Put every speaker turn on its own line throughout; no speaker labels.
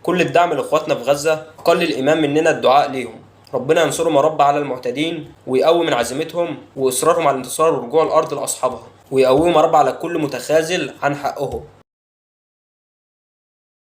كل الدعم لاخواتنا في غزة، اقل الايمان مننا الدعاء ليهم، ربنا ينصرهم يا رب على المعتدين ويقوي من عزيمتهم واصرارهم على الانتصار ورجوع الارض لاصحابها، ويقويهم يا رب على كل متخاذل عن حقهم.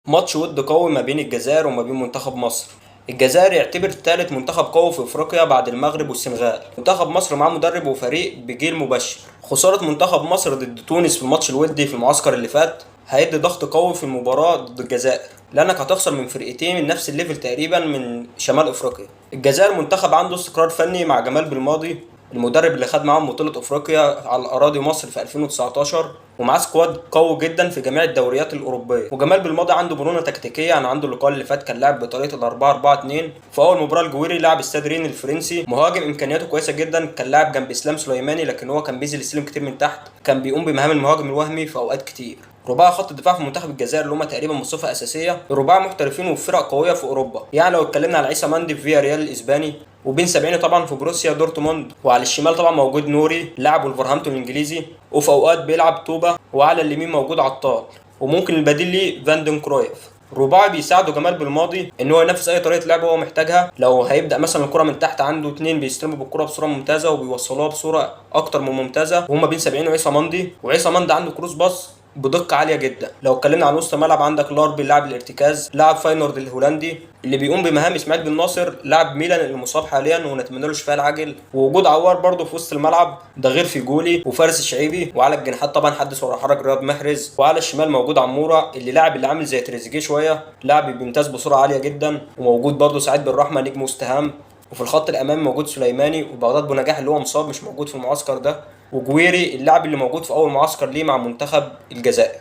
ماتش ود قوي ما بين الجزائر وما بين منتخب مصر. الجزائر يعتبر ثالث منتخب قوي في افريقيا بعد المغرب والسنغال. منتخب مصر معاه مدرب وفريق بجيل مبشر. خسارة منتخب مصر ضد تونس في الماتش الودي في المعسكر اللي فات هيدي ضغط قوي في المباراة ضد الجزائر، لانك هتخسر من فرقتين من نفس ال level تقريبا من شمال افريقيا. الجزائر منتخب عنده استقرار فني مع جمال بلماضي المدرب اللي خد معاهم بطولة افريقيا على اراضي مصر في 2019، ومعاه squad قوي جدا في جميع الدوريات الاوروبية. وجمال بلماضي عنده مرونة تكتيكية، يعني عنده اللقاء اللي فات كان لاعب بطريقة ال 4-4-2. في اول مباراة الجويري لاعب استاد رين الفرنسي، مهاجم امكانياته كويسة جدا، كان لاعب جنب اسلام سليماني لكن هو كان بينزل يستلم كتير من تحت، كان بيقوم بمهام المهاجم الوهمي في اوقات كتير. رباعي خط الدفاع في منتخب الجزائر اللي هم تقريبا بصفة اساسية رباعي محترفين وفرق قوية في اوروبا. يعني لو اتكلمنا على عيسى مندي في فيا ريال الاسباني، وبين سبعيني طبعا في بروسيا دورتموند، وعلى الشمال طبعا موجود نوري لاعب ولفرهامبتون الانجليزي، وفي اوقات بيلعب توبا، وعلى اليمين موجود عطال، وممكن البديل ليه فاندن كرويف. رباعي بيساعده جمال بلماضي ان هو ينفذ اي طريقه لعب هو محتاجها. لو هيبدا مثلا الكره من تحت عنده اتنين بيستلموا بالكرة بصورة ممتازة وبيوصلوها بصورة اكتر من ممتازة، وهما بين سبعين وعيسى مندي، وعيسى مندي عنده cross pass بدقة عالية جدا. لو اتكلمنا عن وسط الملعب عندك لاربي لاعب الارتكاز، لاعب فاينورد الهولندي اللي بيقوم بمهام اسماعيل بن ناصر لاعب ميلان اللي مصاب حاليا ونتمنى له شفاء العاجل، ووجود عوار برضه في وسط الملعب ده غير فيجولي وفارس الشعيبي، وعلى الجناحات طبعا حدث ولا حرج رياض محرز، وعلى الشمال موجود عموره اللي لاعب اللي عامل زي تريزيجيه شوية، لاعب بيمتاز بسرعة عالية جدا، وموجود برضه سعيد بن رحمه نجم وست هام، وفي الخط الامامي موجود سليماني وبغداد بونجاح اللي هو مصاب مش موجود في المعسكر ده، وجويري اللاعب اللي موجود في اول معسكر ليه مع منتخب الجزائر.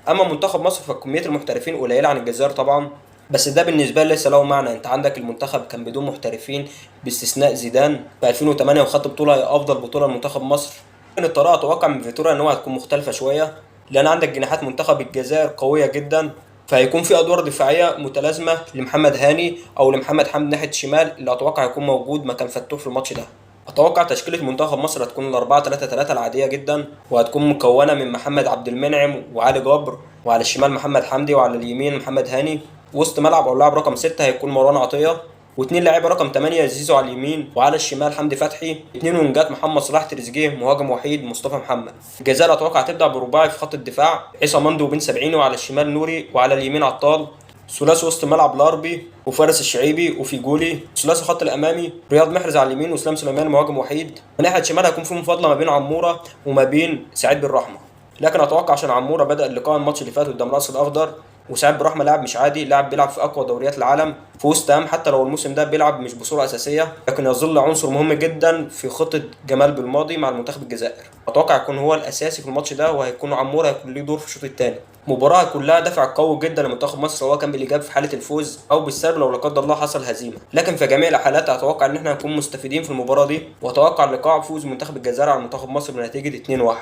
اما منتخب مصر فكميه المحترفين قليله عن الجزائر طبعا، بس ده بالنسبة لي ليس له معنى. انت عندك المنتخب كان بدون محترفين باستثناء زيدان في 2008 وخد بطوله هي افضل بطوله لمنتخب مصر. لكن الطريقة اتوقع من فيتوريا ان هو هتكون مختلفة شوية، لان عندك جناحات منتخب الجزائر قوية جدا، فهيكون في ادوار دفاعية متلازمة لمحمد هاني او لمحمد حمدي ناحية الشمال اللي اتوقع يكون موجود مكان فتوح في الماتش ده. اتوقع تشكيله منتخب مصر هتكون ال 4-3-3 العادية جدا، وهتكون مكونة من محمد عبد المنعم وعلي جبر، وعلى الشمال محمد حمدي وعلى اليمين محمد هاني. وسط ملعب او لاعب رقم 6 هيكون مروان عطية، واثنين لاعيبه رقم 8 زيزو على اليمين وعلى الشمال حمدي فتحي، اثنين وينجات محمد صلاح تريزيجيه مهاجم وحيد مصطفى محمد. الجزائر اتوقع تبدا برباعي في خط الدفاع، عيسى مندو وبن سبعيني، وعلى الشمال نوري وعلى اليمين عطال. ثلاثي وسط ملعب لاربي وفارس الشعيبي وفيجولي. ثلاثي خط الامامي رياض محرز على اليمين واسلام سليمان مهاجم وحيد. وناحية الشمال هيكون في مفاضله ما بين عموره وما بين سعيد بن رحمه، لكن اتوقع عشان عموره بدا اللقاء الماتش اللي فات قدام راس الاخضر، وسعيد بن رحمه لاعب مش عادي، لاعب بيلعب في اقوى دوريات العالم في وست هام، حتى لو الموسم ده بيلعب مش بصورة اساسية لكن يظل عنصر مهم جدا في خطه جمال بلماضي مع المنتخب الجزائر. اتوقع يكون هو الاساسي في الماتش ده، وهيكون عموره هيكون ليه دور في الشوط الثاني. مباراة كلها دفع قوي جدا لمنتخب مصر سواء كان بالايجاب في حاله الفوز او بالسلب لو لا قدر الله حصل هزيمة، لكن في جميع الحالات اتوقع ان احنا هنكون مستفيدين في المباراة دي، واتوقع لقاء فوز منتخب الجزائر على منتخب مصر بنتيجة 2-1.